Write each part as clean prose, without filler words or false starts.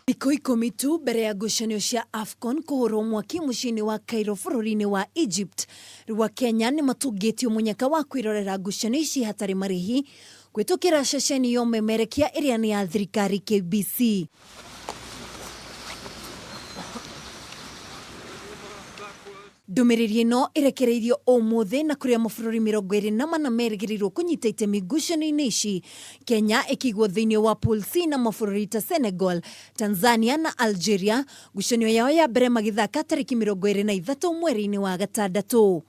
Thikũ 10 tu mbere ya ngucanio cia AFCON kũhũrwo mwaki mũciĩ-inĩ wa Cairo bũrũri-inĩ wa Egypt, rĩu Akenya nĩ matũngĩtio mũnyaka wa kwĩrorera ngucanio ici hatarĩ marĩhi kũhĩtũkĩra ceceni ya ũmemerekia ĩrĩa nĩ ya thirikari KBC. Ndũmĩrĩri ĩno ĩrekereirio ũmũthĩ na kũrĩa mabũrũri 24 merĩgĩrĩirwo kũnyita itemi ngucanio-inĩ ici, Kenya ĩkĩigwo thĩinĩ wa Pool C na mabũrũri ta Senegal, Tanzania na Algeria, ngucanio yao ya mbere magĩthaka tarĩki 23 mweri-inĩ wa gatandatũ.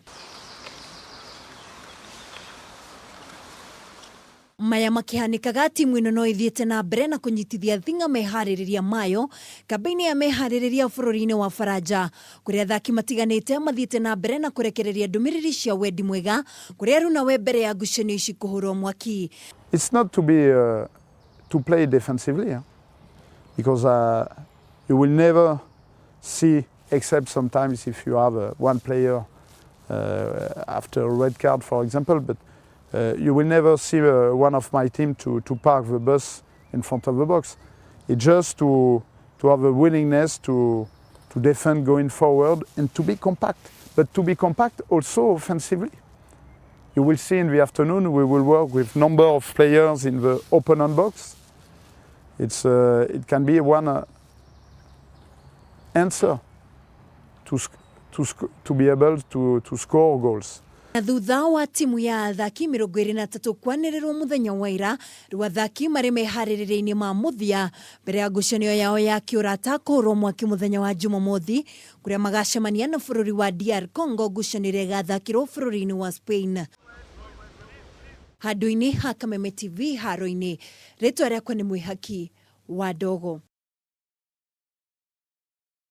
Maya makĩhanĩkaga, timu ĩno no ĩthiĩte na mbere na kũnyitithia thing'a meharĩrĩria mayo kambĩ-inĩ ya meharĩrĩria bũrũri-inĩ wa Faranja, kũrĩa athaki matiganĩte mathiĩte na mbere na kũrekereria ndũmĩrĩri cia wendi mwega kũrĩ arunawe mbere ya ngucanio ici kũhũrwo mwaki. It's not to be uh, to play defensively, eh? Because you will never see, except sometimes if you have one player after a red card, for example, but you will never see one of my team to park the bus in front of the box. It's just to have a willingness to defend going forward and to be compact, but to be compact also offensively. You will see in the afternoon we will work with number of players in the opponent box. It can be one answer to be able to score goals. Na thutha wa timu ya athaki 23 kwanĩrĩrwo mũthenya wa ira, rĩu athaki marĩ meharĩrĩria-inĩ ma mũthia mbere ya ngucanio yao ya kĩũrata kũhũrwo mwaki mũthenya wa Jumamothi, kũrĩa magacemania na bũrũri wa DR Congo, ngucanio ĩrĩa ĩgathakĩrwo bũrũri-inĩ wa Spain. Handũ-inĩ ha Kameme TV haro-inĩ, rĩtwa rĩakwa nĩ Mwĩhaki wa Ndogo.